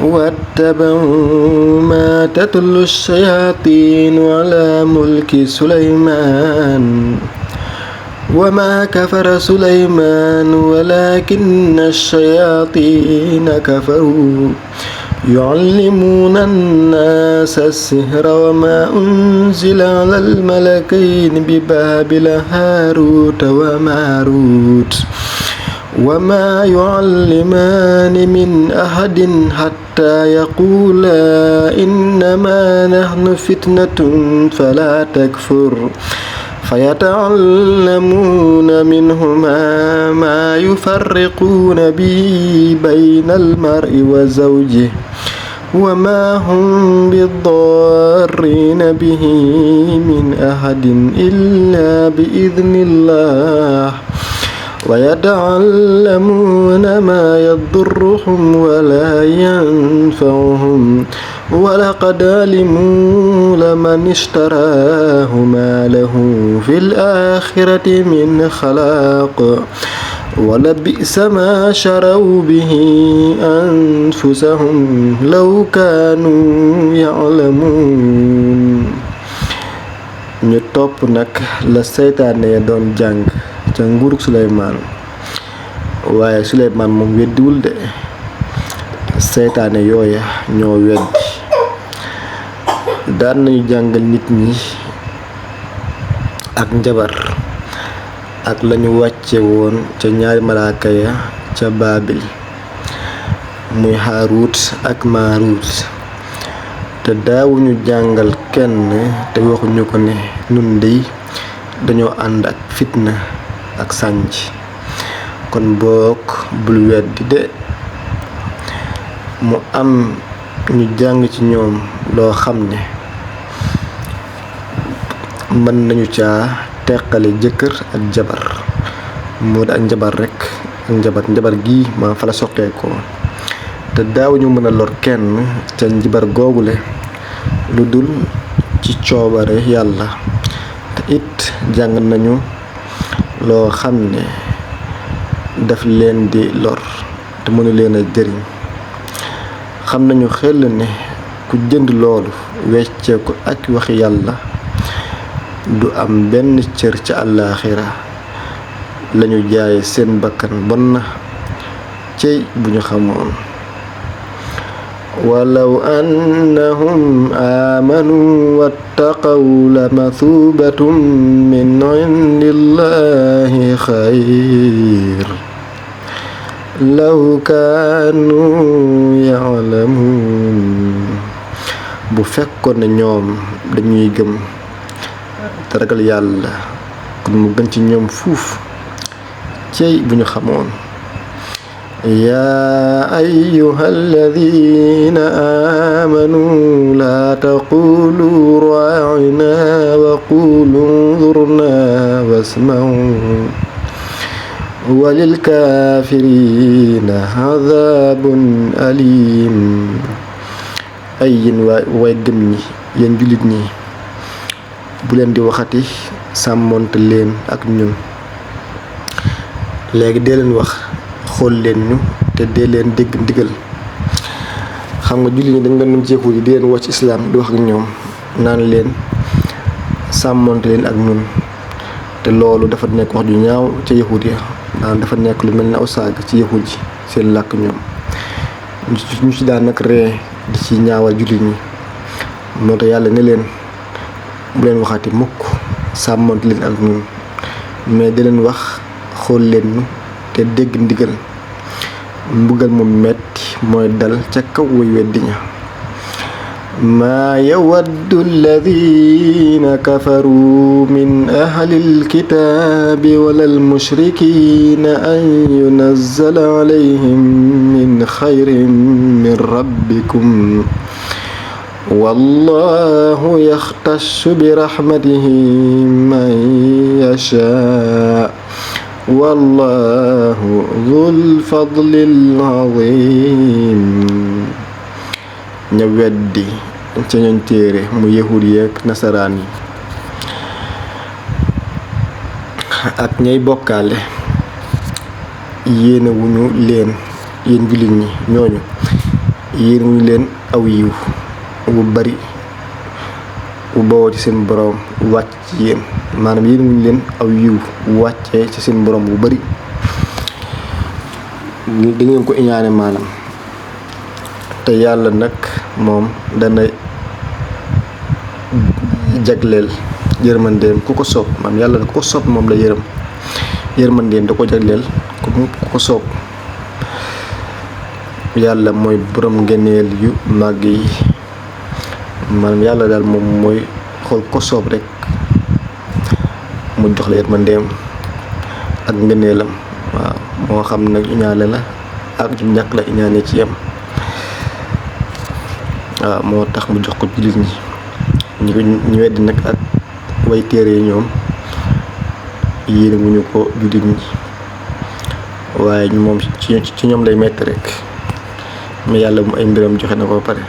واتبعوا ما تتلو الشياطين على ملك سليمان وما كفر سليمان ولكن الشياطين كفروا يعلمون الناس السحر وما أنزل على الملكين ببابل هاروت وماروت وما يعلمان من أحد حتى يقولا إنما نحن فتنة فلا تكفر فيتعلمون منهما ما يفرقون به بين المرء وزوجه وما هم بالضارين به من أحد إلا بإذن الله ويتعلمون ما يضرهم ولا ينفعهم ولقد علموا لمن اشتراه ما له في الآخرة من خلاق ولبئس ما شروا به أنفسهم لو كانوا يعلمون ñu topp nag la seytaane doon jàng ca nguurug Suleymaan waaye Suleymaan moom weddiwul de seytaane yooya ñoo weddi daan nañu jàngal nit ñi ak njabar ak lañu wàcce woon ca ñaari malaaka ya ca Baabil muy Haaruut ak Maaruut te daawuñu jàngal kenn te waxuñu ko ne nun dey dañoo ànd ak fitna ak sànj kon boog bul weddi de mu am ñu jàng ci ñoom loo xam ne mën nañu caa teqale jëkkër ak jabar moo di ak njabar rekk ak njabar gi ma fa la soqee ko te daawuñu mën a lor kenn ca njabar googule lu dul ci coobare yàlla te it jàng nañu loo xam ne daf leen di lor te mënu leen a jëriñ xam nañu xel ne ku jënd loolu weccee ko ak waxi yàlla du am benn cër ca àllaaxira lañu jaay seen bakkan bon na cey bu ñu xamoon walaw annahum aamanu wattaqaw la mathubatun min indillahi xayr law kaanu ya'lamuun bu fekkoon ne ñoom dañuy gëm te ragal yàlla kon mu gën ci ñoom fuuf cey bu ñu xamoon yaa ayyuhal ladina amanu laa taqulu raa'ina wa qulu unzurna wasma'u walil kaafiriina azaabun aliim ay yéen way gëm ñi yéen jullit ñi bu leen di waxati sàmmoonte leen ak ñun léegi dee leen wax xool leen ñu te dee leen dégg ndigal xam nga jullit ñi dañ doon ci yahuud yi di leen woo ci islaam di wax ak ñoom naan leen sàmmoonte leen ak ñun te loolu dafa nekk wax ju ñaaw ca yahuud ya naan dafa nekk lu mel ne aw saaga ci yahuud yi seen làkk ñoom ñu ci daan nag ree di ci ñaawal jullit ñi moo tax yàlla ne leen bu leen waxati mukk sàmmoonte leen ak ñun mais di leen wax xool leen ñu te dégg ndigal mbugal mu metti mooy dal ca kaw way weddi ña maa yawaddu alladina kafaru min ahli alkitaabi wala almushrikina an yunazzala alayhim min xayrin min rabbikum wallahu yaxtassu bi rahmatihi man yashaa wallahu dhul fadlil azim ña weddi ca ñoñ téere mu yahud yeek nasaraan yi ak ñay bokkaale yéene wuñu leen yéen jullit ñi ñooñu yéen wuñu leen aw yiw bu bari bu bawoo ci seen boroom wàcc ci yéen maanaam yéen wuñu leen aw yiw wàccee ci seen boroom bu bari da ngeen ko iñaane maanaam te yàlla nag moom dana jagleel yërmandeem ku ko soob maanaam yàlla ku ko soob moom la yërmandeem da ko jagleel ku ko soob yàlla mooy borom ngeneel yu màgg yi maanaam yàlla daal moom mooy xool ko soob rek mu jox la yërmandeem ak ngeneelam waaw moo xam nag iñaane la ak ñàkk la iñaane ci yam waaw moo tax mu jox ko jullit ñi ñu weddi nag ak way téere yi ñoom yéene wuñu ko jullit ñi waaye moom ci ñoom lay metti rek mais yàlla mu ay mbiram joxe na ko ba pare